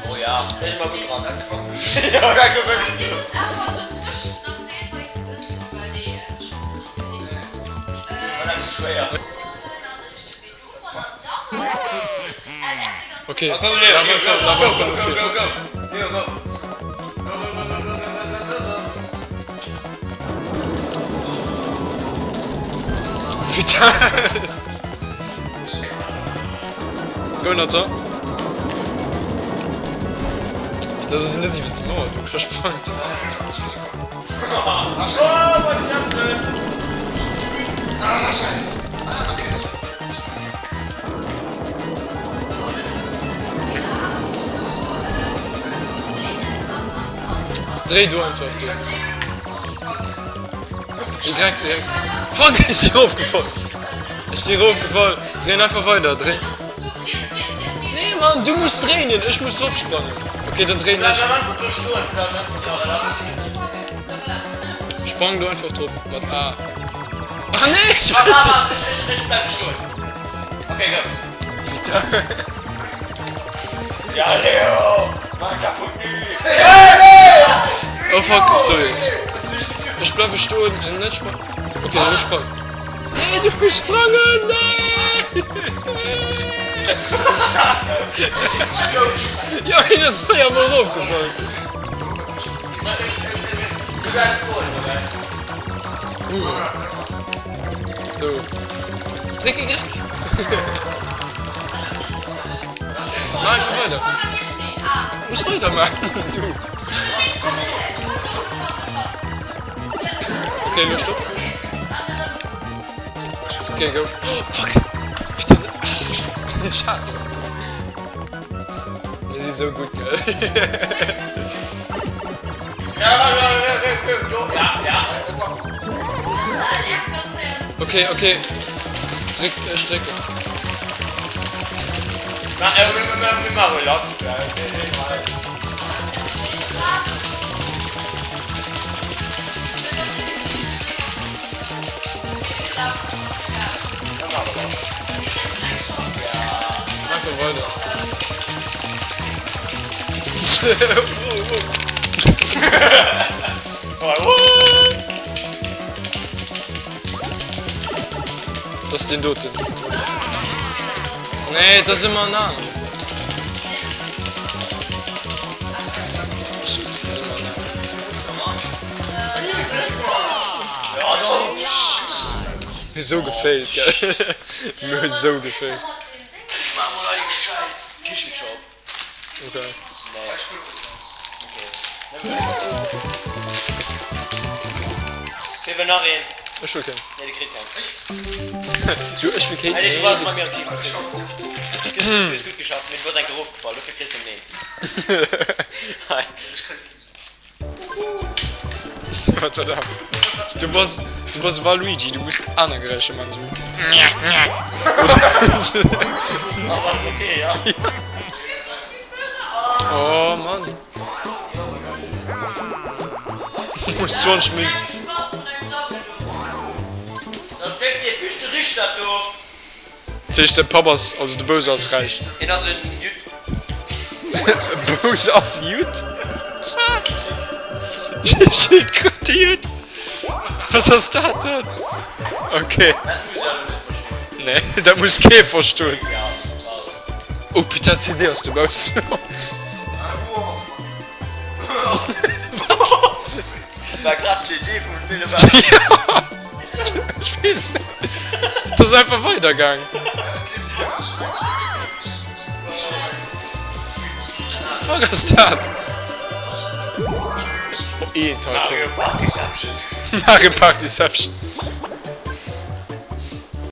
Oh ja, da si mer gutt dran. Jo, dat gouf wierklech gutt. Dat ass schwéier. Ok, laf einfach, laf einfach no vir. Go, go, go, go. Putain! Go Nathan! Dat ass net iwwer déi Mauer do gesprangen. Dréi du einfach do. Y, Y. Fuck, ech si erofgefall. Ech si erofgefall. Dréin einfach weider, dréin. Nee Mann, du muss dréinen, ech muss drop sprangen. Okay, dann dréin ech. Sprang du einfach drop mat A. Ah nee, ich will ich, ich bleib stoen. Okay, go. Ja, Leo! Mach kaputt! Oh fuck, sorry. Ech bleiwe stoen, net sprangen. Okay, dann sprang. Nee, du bist sprangen! Nee! Ja, hien ass 4 mol erofgefall. So. Dréck Y. Mach einfach weiter. Muss weitermachen, Dude. Okay, lo stopp. Okay, go. Oh, fuck. Putain. Ah, Scheiße. Scheiße. Mir si sou gutt, gell? Okay, okay. Dréck, ech drécken. Einfach weiter. Das ist den doten. Nee, das ist immer nah. Mir sou gefailt gell mir sou gefailt. Okay. Ech wëll keng. Du ech wëll keen. Wat war dat? Du bass, du bass Waluigi, du muss aner Geräischer man so. Oh Mann. Du musst 20 Münzen. Dat heescht de Papp ass, also de Bowser ass räich. Hien ass en Judd. Bowser ass Judd? Schildkröte Judd? Wat ass dat denn? Okay. Dat muss ech awer net verstoen. Nee, dat muss kee verstoen. Oh putain, d'CD ass dobaussen. War grad d'CD vum Spill dobaussen? Ech weess net. Et ass einfach weidergaang. What the fuck ass dat? Oh, een Tycoon. Mario Partyception. Mario Partyception.